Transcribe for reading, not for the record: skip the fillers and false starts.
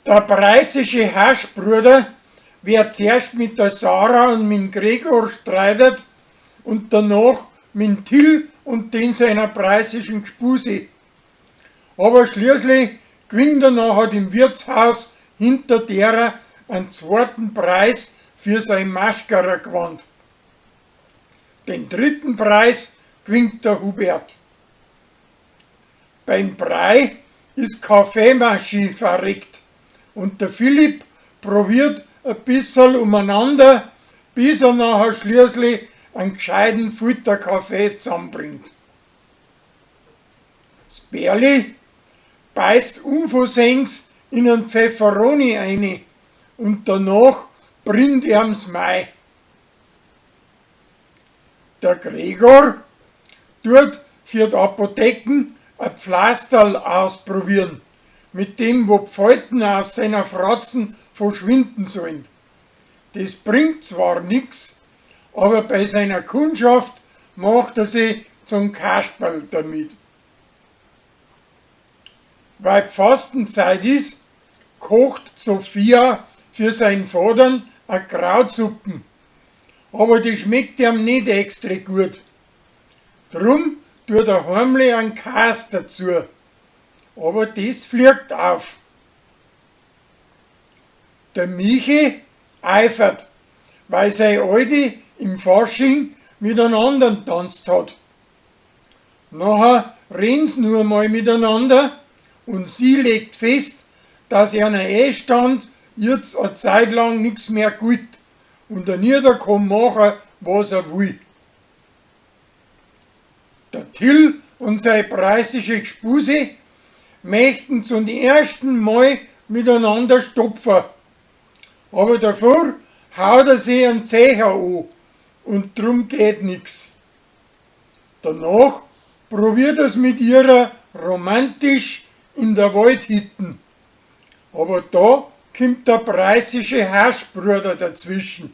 Der preußische Haschbruder wer zuerst mit der Sarah und mit Gregor streitet und danach mit Till und den seiner preußischen Gspusi. Aber schließlich gewinnt er nachher im Wirtshaus hinter derer einen zweiten Preis für sein Maschkarergewand. Den dritten Preis gewinnt der Hubert. Beim Brei ist Kaffeemaschine verreckt und der Philipp probiert ein bisserl umeinander, bis er nachher schließlich einen gescheiten Filterkaffee zusammenbringt. Das Berli beißt unversehens in einen Pfefferoni eine und danach brinnt ihm's Mai. Der Gregor tut für die Apotheken ein Pflasterl ausprobieren, mit dem wo Pfalten aus seiner Fratzen verschwinden sollen. Das bringt zwar nix, aber bei seiner Kundschaft macht er sich zum Kasperl damit. Weil Fastenzeit ist, kocht Sophia für seinen Vater a Krautsuppen. Aber die schmeckt ihm nicht extra gut. Drum tut er heimlich einen Kas dazu. Aber das fliegt auf. Der Michi eifert, weil sei Alte im Fasching mit einem anderen tanzt hat. Nachher reden's nur einmal miteinander und sie legt fest, dass ihr Ehestand jetzt a Zeit lang nix mehr gilt und er nieder kann machen, was er will. Der Till und sei preußische Gspusi möchten zum ersten Mal miteinander stopfen. Aber davor haut er sich einen Zecher an und drum geht nix. Danach probiert er's mit ihrer romantisch in der Waldhütten. Aber da kommt der preußische Haschbruder dazwischen.